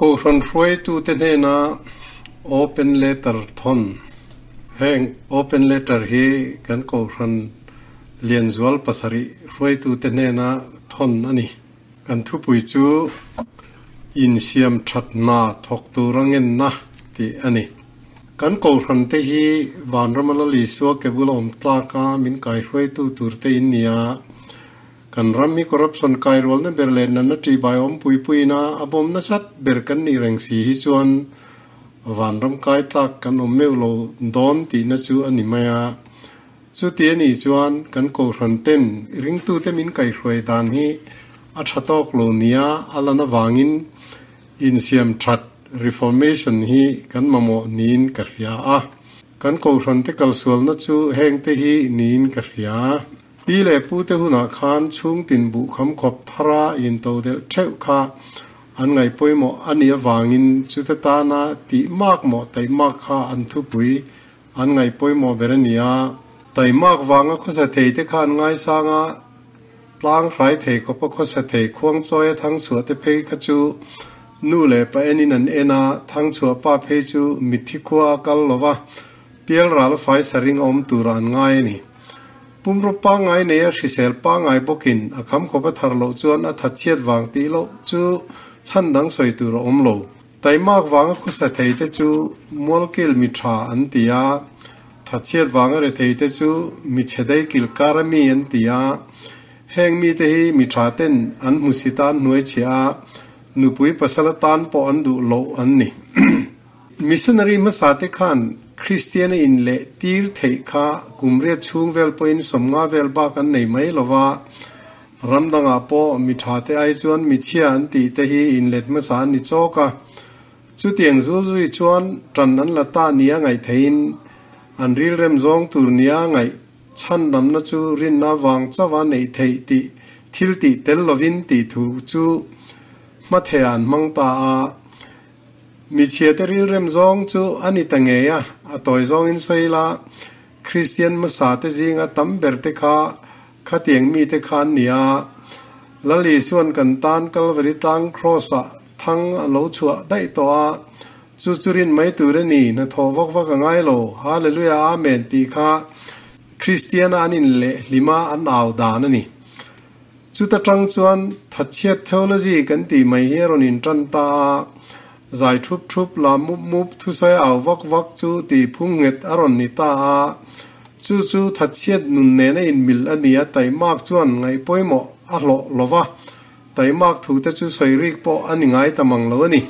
Kohhran hruaitute hnena Open Letter thawn. Heng Open Letter hi kan Kohhran Lianzual pasarih hruaitute hnena thawn a ni. Kan thupui chu Insiam that hna thawk tur a ngenna tih a ni. Kan Kohhran te hi Vanrama Lal Isua ke bula awm tlaka min kaihruaitu tur te in ni a. Kan ram hi corruption kai rualna ber leh natna ṭihbai awm pui puiin a a bawm nasat ber kan nih reng si hi chuan vanram kai tlak kan awm meuh lo dawn tihna chu a ni mai a. Chuti a nih chuan kan kohhran ten ringtute min kaihhruai dan hi a ṭha tawk lo nia a lan avangin insiam ṭhat, reformation, hi kan mamawh niin ka hria a. Kan kohhran te kalsualna chu hengte hi niin ka hria. Pi leh pute hunah khan chhungtin buh kham khawp thara into delh theuh kha an ngaih pawimawh a nih avangin chuta tana tih mak mawh taih mak kha an thupui an ngaih pawimawh ber a ni a. Taih mak vanga khawsa thei te kha an ngaisang a, tlang hrai thei khawpa khawsa thei khuangchawia thangchhuah te phei kha chu nu leh pa enin an en a, thangchhuah pa phei chu mitthi khua a kal lova pialral faisa ring a awm turah an ngai a ni. Pumraw pangngai nei a hrisel pangngai bawkin a kham khawp a thar loh chuan a that chhiat vang tih loh chu chhan dang sawi tur a awm lo. Taimak vanga khawsa thei te chu mualkil mi tha an ti a, that chhiat vanga rethei te chu mi chhe dei kil kar a mi an ti a. Heng mite hi mi tha ten an hmusit a an hnuai chhiah a, nupui pasal atan pawh an duh loh an ni. Missionary hmasa te khan Kristian a in leh tir theih kha kum riat chhung vel pawhin sawmnga vel bak an nei mai lo va, ram dangah pawh mi tha te ai chuan mi chhia an tih te hi in let hmasa an ni chawk a. Chutiang zul zui chuan tan an la ta nia ngaih theihin an rilrem zawng tur nia ngaih chhan ramna chu rinna vang chauha neih theih tih thil tih tel lovin tih thu chu hmatheh an hmang ta a. Michhiate rilrem zawng chu a ni ta ngei a, a tawi zawngin sawi ila, Kristian hmasate zinga tam berte kha khatiang mite kha an ni a. Lal Isua'n kan tan Kalvari tlang Kraws-ah thang a lo chhuah daih tawh a, chu chu rin mai tur a ni, hnathawh vak vak a ngai lo, Hallelujah Amen tih kha Kristiana an inlehhlima an au dan a ni. Chuta tang chuan thatchhiat theology kan tih mai hi a rawn intan ta a, zai thup thup, lam mup mup, thusawi au vak vak chu tih phung nghet a rawn ni ta a. Chu chu thatchhiat nun nena inmilh a ni a, taimak chuan ngaih pawimawh a hlawh lo va, taimak thu te chu sawi rik pawh a ni ngai ta mang lo a ni.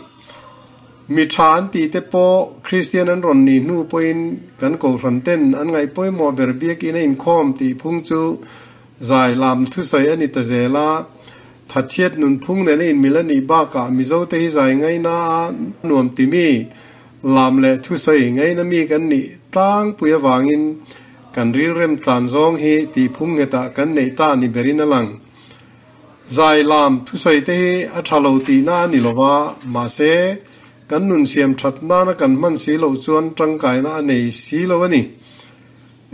Mi tha an tih te pawh Kristian an rawn nih hnu pawhin kan kohhran ten an ngaih pawimawh ber biakin a inkhawm tih phung chu Zai lam thusawi a ni ta zel a, thatchhiat nunphung nena inmil a nih bakah Mizote hi zai ngaina a nuam timi lam leh thusawi ngaina mi kan nih tlangpui avangin kan rilrem tlan zawng hi tihphung nghetah kan neih ta ni berin a lang. Zai lam thusawi te hi a tha lo tihna a ni lova, mahse kan nun siam that nana kan hman si loh chuan tangkaina a nei si lo a ni.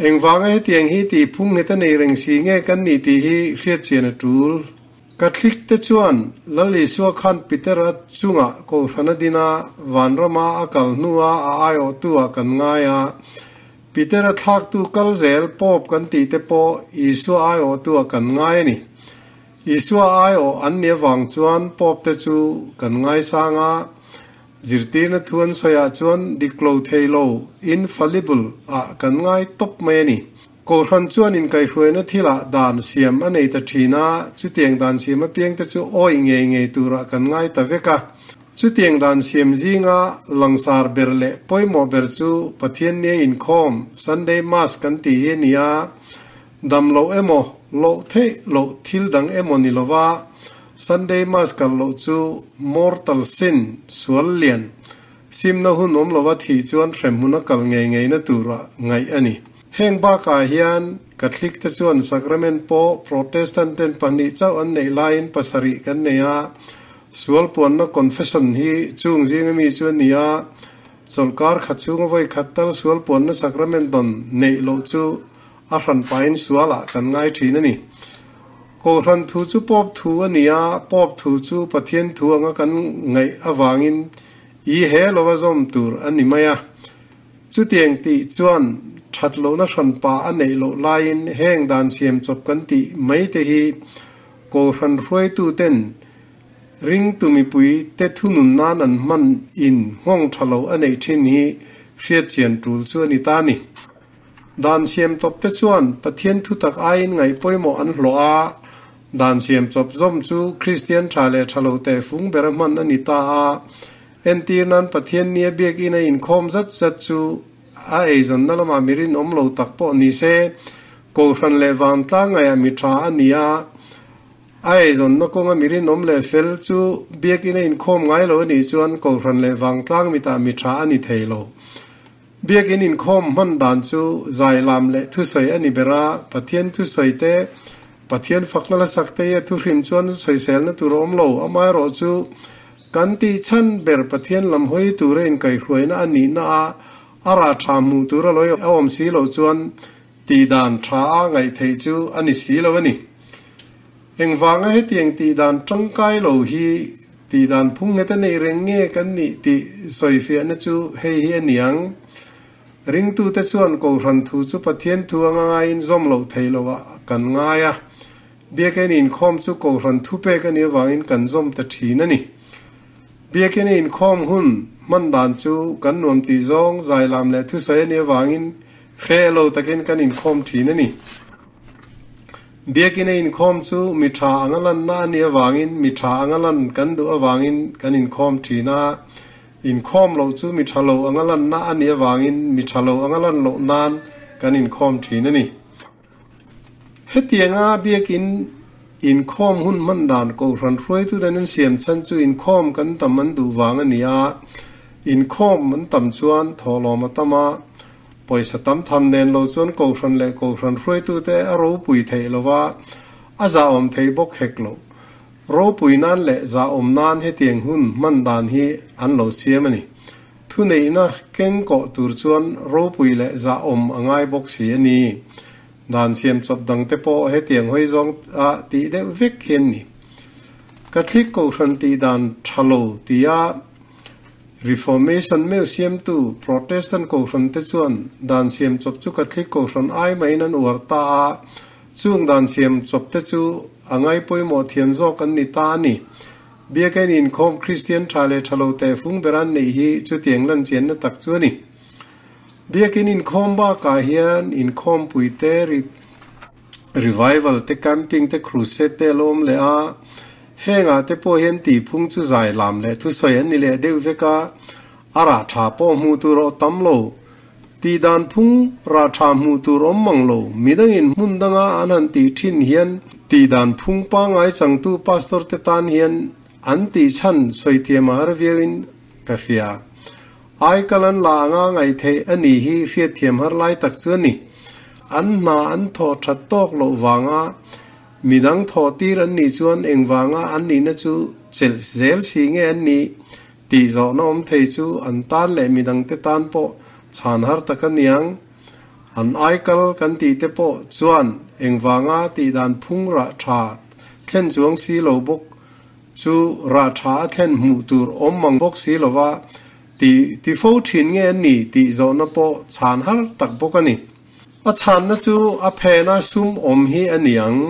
Engvanga hetiang hi tih phung nghet a nei reng si nge kan nih tih hi hriat chian a tul. Catholic te chuan Lal Isua khan Peter-a chungah Kohhran a din a, vanrama a kal hnua a aiawhtu ah kan ngai a. Peter-a thlaktu kal zel Pope kan tih te pawh Isua aiawhtu ah kan ngai a ni. Isua aiawh an nih avang chuan Pope te chu kan ngaisang a. Zirtirna thu an sawiah chuan dik lo thei lo, infallible, ah kan ngai tawp mai a ni. Kohhran chuan inkaihhruaina thilah dan siam a nei ta thin a, chutiang dan siam apiangte chu awih ngei ngei turah kan ngai ta vek a. Chutiang dan siam zinga langsar ber leh pawimawh ber chu Pathian nia inkhawm, Sunday Mass kan tih hi a ni a, dam loh emaw, loh theih loh thil dang emaw ni lova, Sunday Mass kal loh chu mortal sin, sual lian, simna hun awm lova thih chuan hremhmun a kal ngei ngeina tura ngaih a ni. Heng bakah hian Catholic te chuan sacrament pawh Protestant ten pahnih chauh an neih laiin pasarih kan nei a, sual puanna confession hi chung zinga mi chu a ni a, chawlhkar khat chhunga vawi khat tal sual puanna sacrament dawn neih loh chu a hran pahin sualah kan ngai thin a ni. Kohhran thu chu Pope thu a ni a, Pope thu chu Pathian thu anga kan ngaih avangin i he lova zawm tur a ni mai a. Chutiang tih chuan that lohna hranpa a neih loh laiin heng dan siam chawp kan tih mai te hi Kohhran hruaituten ringtu mipui te thunun nan an hman in nghawng tha lo a neih thin hi hriatchian tul chu a ni ta ni. Dan siam tawp te chuan Pathian thutak aiin ngaih pawimawh an hlawh a, dan siam chawp zawm chu Kristian tha leh tha lo teh fung bera hman a ni ta a. Entir nan Pathian nia biakinn a inkhawm zat zat chu a eizawnna lamah mi rinawm lo tak pawh ni se, Kohhran leh vantlang ngaihah mi tha a ni a, a eizawnna kawnga mi rinawm leh fel chu biakinn a inkhawm ngai lo a nih chuan Kohhran leh vangtlang mitah mi tha a ni thei lo. Biakinn inkhawm hman dan chu zailam leh thusawi a ni ber a, Pathian thusawi te, Pathian fakna la sak te hi a thuhrim chuan sawiselna tur a awm lo. Amaherawh chu kan tih chhan ber Pathian lam hawi tura inkaihhruaina a nihna a, a rah tha hmuh tura lo a awm si loh chuan tih dan tha a ngaih theih chu a ni si lo a ni. Engvanga hetiang tih dan tangkai lo hi tih dan phung nghet a nei reng nge kan nih tih sawifiahna chu hei hi a ni ang. Ringtute chuan Kohhran thu chu Pathian thu anga ngaiin zawm loh theih lohah kan ngai a. Biakinn inkhawm chu Kohhran thupek a nih avangin kan zawm ta thin a ni. Biakinn inkhawm hun hman dan chu kan nuam tih zawng zailam leh thusawi a nih avangin Hreh lo takin kan inkhawm thin a ni. Biakinn a inkhawm chu mi tha anga lanna a nih avangin mi tha anga lan kan duh avangin kan inkhawm thin a. Inkhawm loh chu mi tha lo anga lanna a nih avangin mi tha lo anga lan loh nan kan inkhawm thin a ni. Hetianga biakinn inkhawm hun hman dan Kohhran hruaituten an siam chhan chu inkhawm kan tam an duh vang a ni a. Inkhawm an tam chuan thawhlawm a tam a. Pawisa tam tham nen lo chuan Kohhran leh Kohhran hruaitute a ropui theih lo va, a zahawm thei bawk hek lo. Ropui nan leh zahawm nan hetiang hun hman dan hi an lo siam a ni. Thuneihna keng kawh tur chuan ropui leh zahawm a ngai bawk si a ni. Dan siam chawp dangte pawh hetiang hawi zawng a tih deuh vek hian ni. Catholic Kohhran tih dan tha lo tia Reformation meuh siamtu Protestant Kohhran te chuan dan siam chawp chu Catholic Kohhran ai mahin an uar ta a, chung dan siam chawp te chu a ngai pawimawh thiam zawk an ni ta a ni. Biakinn inkhawm Kristian tha leh tha lo tehfung ber an neih hi chutiang lanchianna tak chu a ni. Biakinn inkhawm bakah hian inkhawmpui te Revival te, camping te, crusade te a lo awm leh a, hengah te pawh hian tihphung chu zai lam leh thusawi an ni leh deuh vek a, a rah tha pawh hmuh tur a tam lo. Tih dan phung rah tha hmuh tur awm mang lo, midangin hmun danga an han tih thin hian tih dan phung pangngai changtu pastor te tan hian an tih chhan sawi thiam a har viauin ka hria. Aikal an la anga ngaih theih a nih hi hriatthiam har lai tak chu a ni. An hna an thawh that tawk loh vanga midang thawh tir an nih chuan engvanga an nihna chu chelh zel si nge an nih tih zawhna awm thei chu an tan leh midangte tan pawh chhan har tak a niang. An aikal kan tih te pawh chuan engvanga tih dan phung rah tha thlen chuang si lo bawk Chu rah tha a thlen hmuh tur awm mang bawk si lova ti ti fo thin nge an ni tih zawhna pawh chhan har tak bawk a ni. A chhanna chu a phena sum awm hi a ni ang.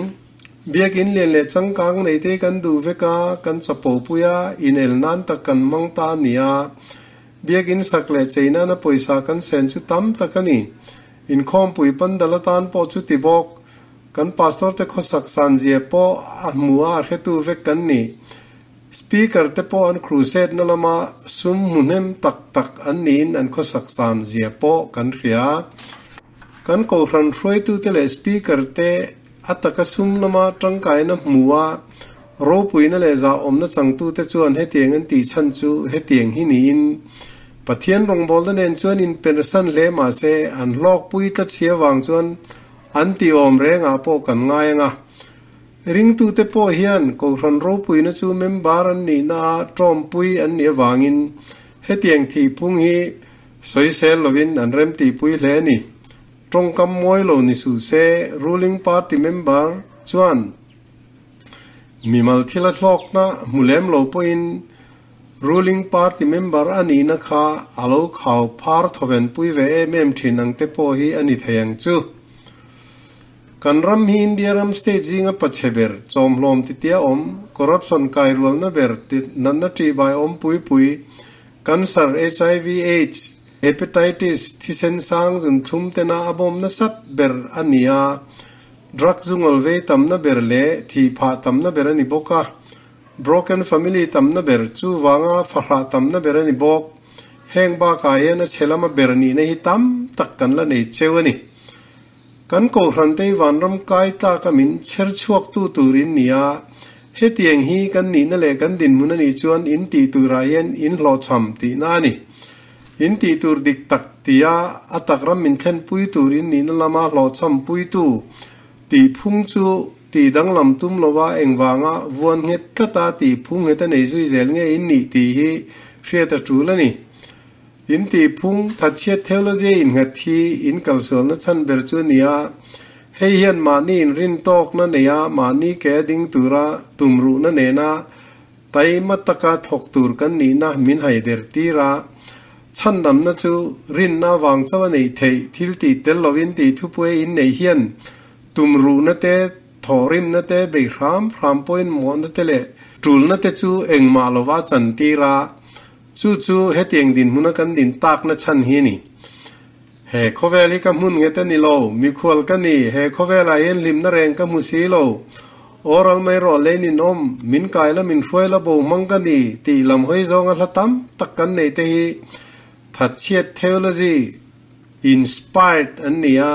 Biakinn lian leh changkang nei te kan duh vek a, kan chapo pui a, inel nan tak kan hmang ta a ni a. Biakinn sak leh chei nana pawisa kan sen chu tam tak a ni. Inkhawmpui pandal atan pawh chu ti bawk. Kan pastor te khawsak san zia pawh a hmu a, a hretu vek kan ni. Speaker te pawh an crusade na lama sum hmu hnem tak tak an niin an khawsak san zia pawh kan hria. Kan kohhran hruaitu te leh speaker te a taka sum lama tangkaina hmu a, ropuina leh zahawmna changtu te chuan hetiang an tih chhan chu hetiang hi niin Pathian rawngbawlna nen chuan inpersan hle mahse an hlawkpui tlatchhia vang chuan An tih awm rengah pawh kan ngai ang a. Ringtute pawh hian Kohhran ropuina chu member an nihna a tawmpui an nih avangin hetiang thihphung hi sawisel lovin an remtihpui hle a ni. Tawngkam mawi lo ni suh se, ruling party member chuan. Mimal thila hlawkna hmu lem lo pawhin ruling party member a nihna kha a lo khau phar thawven pui ve em em thin ang te pawh hi a ni thei ang chu. Kan ram hi India ram state zinga pachhe ber, chawmhlawm titia awm, corruption kairualna ber, natna ṭihbai awm pui pui, cancer, HIV, aids, hepatitis, thisen sang zunthlum tena a bawm nasat ber a ni a, drug zungawl vei tamna ber leh thih phah tamna ber a ni bawk a. Broken family tamna ber, chuvanga fahrah tamna ber a ni bawk. Heng bakah hian a chhe lama ber nihna hi tam tak kan la nei cheu a ni. Kan Kohhrantei vanram kai tlaka min chher chhuaktu tur in ni a, hetiang hi kan nihna leh kan dinhmun a nih chuan in tih turah hian in hlawhchham tihna a ni. In tih tur dik tak tia a tak ram min thlenpui tur in nihna lama hlawhchham puitu tih phung chu tih danglam tum lova engvanga vuan nghet tlata tih phung nghet a nei zui zel nge in nih tih hi hriat a tul a ni. In tihphung, thatchhiat theology innghat hi in kalsualna chhan ber chu a ni a, hei hian mahni inrintawkna neia mahni ke a ding tura tumruhna nena taima taka thawk tur kan nihna min haider tir a, chhandamna chu rinna avang chauh a neih theih thil tih tel lovin tih thupui a inneih hian tumruhna te, thawhrimna te, bei hram hram pawhin mawhna te leh tulna te chu engmah lova chantir a. Chu chu hetiang dinhmuna kan din takna chhan hi a ni. He khawvel hi ka hmun nghet a ni lo, mikhual ka ni, he khawvelah hian hlimna reng ka hmu si lo. Oral mai rawh lei ninawm, min kai la min hruai la bo hmang ka ni tih lam hawi zawnga hla tam tak kan nei te hi thatchhiat theology inspired an ni a,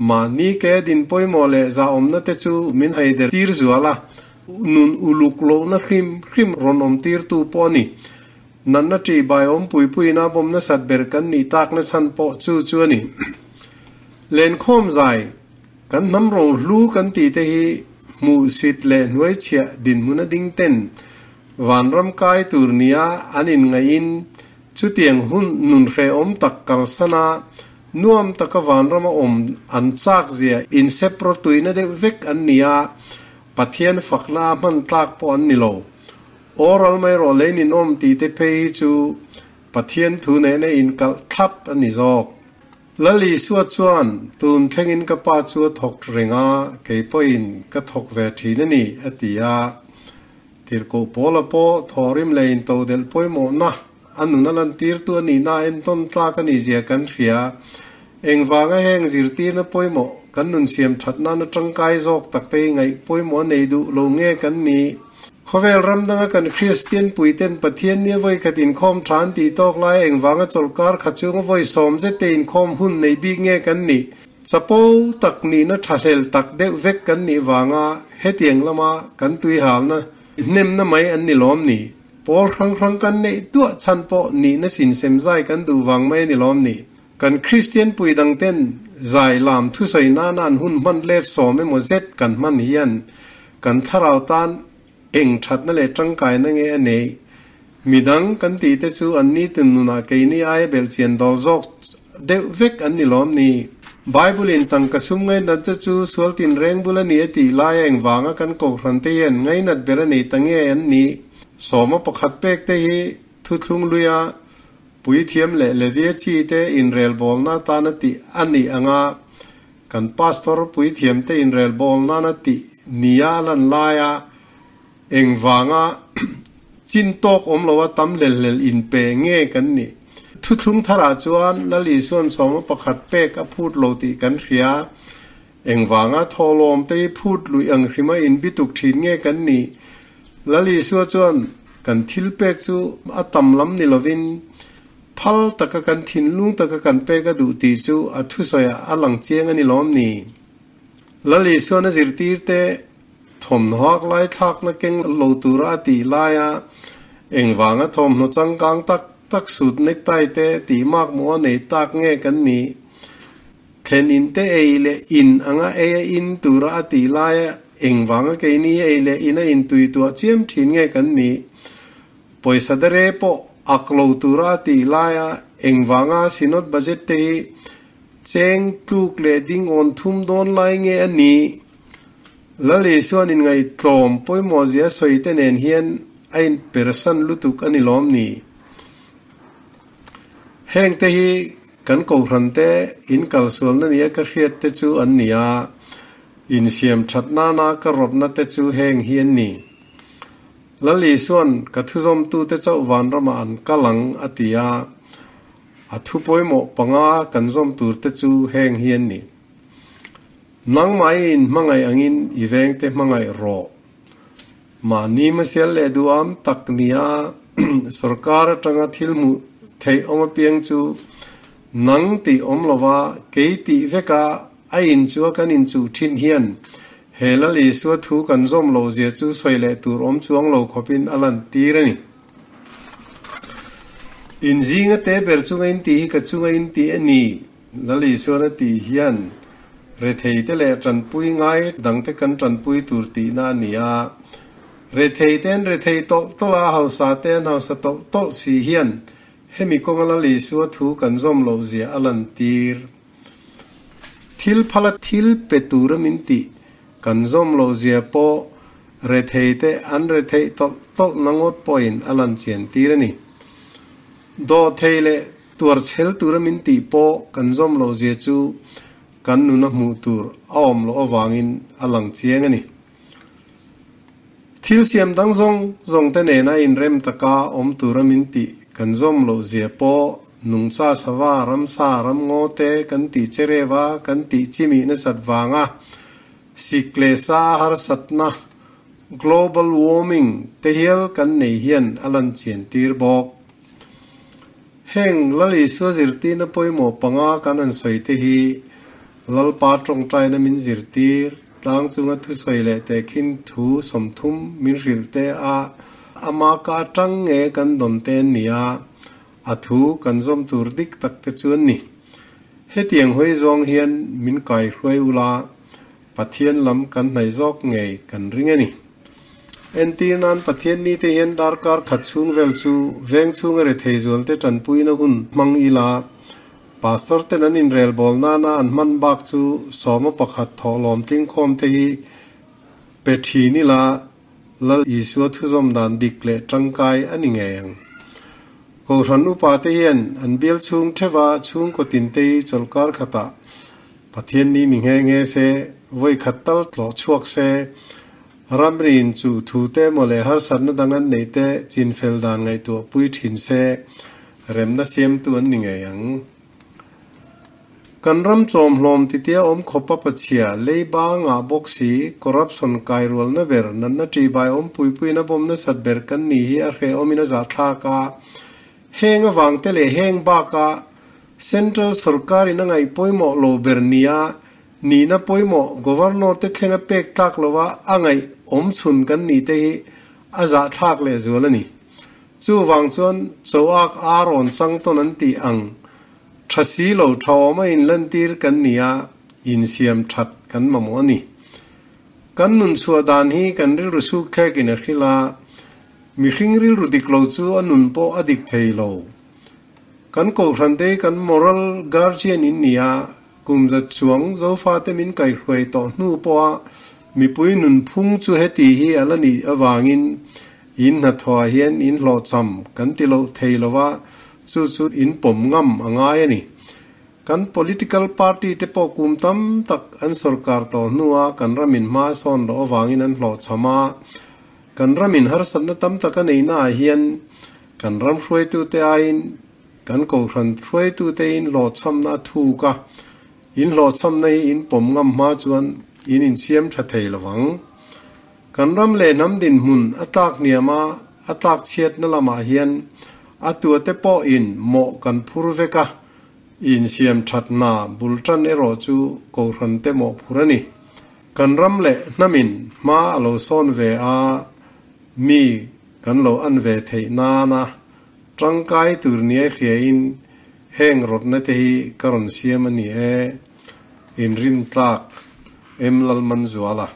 mahni ke din pawimawh leh zahawmna te chu min haider tir zual a. Nun uluk lohna hrim hrim rawn awm tirtu pawh a ni. Natna ṭih bai awm pui puiin a bawm nasat ber kan nih takna chhan pawh chu chu a ni. Lenkhawm zai, kan hnam rohlu kan tih te hi hmuhsit leh hnuaichhiah dinhmun a ding ten vanram kai tur nia an inngaihin chutiang hun nun hrehawm tak kalsan a nuam taka vanrama awm an chak zia insepro tuina deuh vek an ni a, Pathian fakna a hman tlak pawh an ni lo. Oral mai rawh lei ninawm tih te phei hi chu Pathian thu nena inkalh thlap a ni zawk. Lal Isua chuan, Tun thlengin ka Pa chu a thawk reng a, kei pawhin ka thawk ve thin a ni, a ti a. Tirhkoh Paula pawh thawhrim leh intodelh pawimawhna a nun a lantirtu a nihna entawn tlak a nih zia kan hria. Engvanga heng zirtirna pawimawh kan nun siam that nana tangkai zawk takte hi ngaih pawimawh a nei duh lo nge kan nih? Khawvel ram danga kan Kristian puiten Pathian nia vawi khat inkhawm tha an tih tawk lai engvanga chawlhkar kha chunga vawi sawm zete inkhawm hun nei bik nge kan nih? Chapo tak nihna thahlel tak deuh vek kan nih vanga hetiang lama kan tuihalna hnemna mai an ni lawm ni? Pawl hrang hrang kan neih duah chhan pawh nihna sinsem zai kan duh vang mai a ni lawm ni? Kan Kristian pui dang ten zai lam thusawi nana an hun hman let sawm emaw zet kan hman hian kan thlarau tan eng thatna leh tangkaina nge a neih? Midang kan tih te chu an nitin nunah keini aia belhchian dawl zawk deuh vek an ni lawm ni? Bible in tangka sum ngainat che chu sual tinreng bul a ni a tih laia engvanga kan kohhran te hian ngainat ber a nei ta nge an nih? Sawma pakhat pek te hi thuthlung luia puithiam leh Levia chi te inrelbawlna atana tih a nih anga kan pastor puithiam te inrelbawlnana tih nia a lan laia engvanga chin tawk awm loa tam hlel hlel inpe nge kan nih? Thuthlung tharah chuan Lal Isuan sawma pakhat pek a phut lo tih kan hria. Engvanga thawhlawm te hi phut luih ang hrima inbituk thin nge kan nih? Lal Isua chuan kan thil pek chu a tam lam ni lovin phal taka kan thinlung taka kan pek a duh tih chu a thusawiah a lang chiang a ni lawm ni? Lal Isuan a zirtirte thawmhnaw hak lai thlakna keng lo tura a tih laia engvanga thawmhnaw changkang tak tak sut necktie te tih makmawh a nei tak nge kan nih? Thlen in te ei leh in anga ei a in tura a tih laia engvanga keini ei leh in a intui tuah chiam thin nge kan nih? Pawisa dare pawh ak lo tura a tih laia engvanga Synod budget te hi cheng tluk leh ding awn thum dawn lai nge a nih? Lal Isuan inngaihtlawm pawimawhzia a sawi te nen hian a inpersan lutuk a ni lawm ni? Heng te hi kan kohhran te in kalsualna nia ka hriat te chu an ni a, insiam that nana ka rawtna te chu heng hi an ni. Lal Isuan ka thuzawmtute chauh vanramah an kal ang a ti a, a thu pawimawh panga kan zawm tur te chu heng hi an ni. Nangmah i inhmangaih angin i vengte hmangaih rawh. Mahni hmasial leh duham tak nia sorkar atanga thil hmuh theih awm apiang chu nang tih awm lova kei tih veka a inchua kan inchuh thin hian he Lal Isua thu kan zawm loh zia chu sawi leh tur awm chuang lo khawpin a lantir a ni. Inzinga te ber chunga intih hi ka chunga intih a ni. Lal Isuan a tih hian retheite leh tanpui ngai dangte kan tanpui tur tihna a ni a. Retheite an rethei tawlh tawlh a, hausa te an hausa tawlh tawlh si hian hemi kawnga Lal Isua thu kan zawm loh zia a lantir. Thil phala thil pe tura min tih kan zawm loh zia pawh retheite an retheih tawlh tawlh na ngawt pawhin a lan chian tir a ni. Dawhthei leh Tuar chhel tura min tih pawh kan zawm loh zia chu kan nuna hmuh tur a awm loh avangin a lang chiang a ni. Thil siam dang zawng zawng te nena inrem taka awm tura min tih kan zawm loh zia pawh nungcha sava, ramsa, ramngaw te kan tih chereva kan tih chimih nasat vanga sik leh sa harsatna, global warming, te hial kan nei hian a lan chian tir bawk. Heng Lal Isua zirtirna pawimawh panga kan han sawi te hi Lalpa tawngtaina min zirtir, tlang chunga thusawi leh tehkhin thu 30 min hrilh te a, ama ka atang nge kan dawn te an ni a, a thu kan zawm tur dik tak te chu an ni. Hetiang hawi zawng hian min kaihruai ula, Pathian lam kan hnaih zawk ngei kan ring a ni. Entir nan Pathian nite hian darkar khat chhung vel chu veng chhunga rethei zualte tanpuina hun hmang ila, Pastor ten an inrelbawl nana an hman bak chu sawma pakhat thawhlawm tlingkhawm te hi pe thin ila, Lal Isua thuzawm dan dik leh tangkai a ni ngei ang. Kohhran upa te hian an bial chhung theuha chhungkaw tinte hi chawlhkar khatah Pathian ni ni nghe nghe se, vawi khat tal tlawh chhuak se, ramriin chu thu te emaw leh harsatna dang an neih te chinfel dan ngaihtuah pui thin se, remna siamtu an ni ngei ang. Kan ram chawmhlawm titia awm khawpa pachhia, leiba ngah bawk si, corruption kairualna ber, natna ṭihbai awm puipuina bawm nasat ber kan ni hi a hrehawmin a zahthlak a. Heng avangte leh heng bakah Central sorkarin a ngaih pawimawh lo ber nia nihna pawimawh Governor te thlenga pek tlak lova a ngaih awm chhun kan nih te hi a zahthlak lehzual a ni. Chuvang chuan Choak a rawn chang tawn an tih ang tha si lo tha awm a inlantir kan ni a, insiam that kan mamawh a ni. Kan nun chhuah dan hi kan rilru suk thlekin a hrilh a, mihring rilru dik lo chu a nun pawh a dik thei lo. Kan kohhran te hi kan moral guardian in ni a, kum za chuang Zofate min kaihruai tawh hnu pawha mipui nunphung chu heti hi a la nih avangin In hnathawhah hian in hlawhchham kan ti loh thei lo va, chu chu in pawm ngam a ngai a ni. Kan political party te pawh kum tam tak an sorkar tawh hnua kan ramin hma sawn loh avangin an hlawhchham a. Kan ramin harsatna tam tak a neihnaah hian kan ram hruaitute aiin kan kohhran hruaitute in hlawhchhamna a thuk a, in hlawhchhamna hi in pawm ngam hma chuan in insiam tha thei lo vang. Kan ram leh hnam dinhmun a tlak hniam a, a tlak chhiatna lamah hian a tuate pawhin mawh kan phur vek a, insiam thatna bul tan erawh chu Kohhran te mawh phur a ni. Kan ram leh hnamin hma a lo sawn ve a, mi kan lo an ve theih nana tangkai tur nia hriain heng rawtna te hi ka rawn siam a ni e, inrintlak em Lalmanzuala.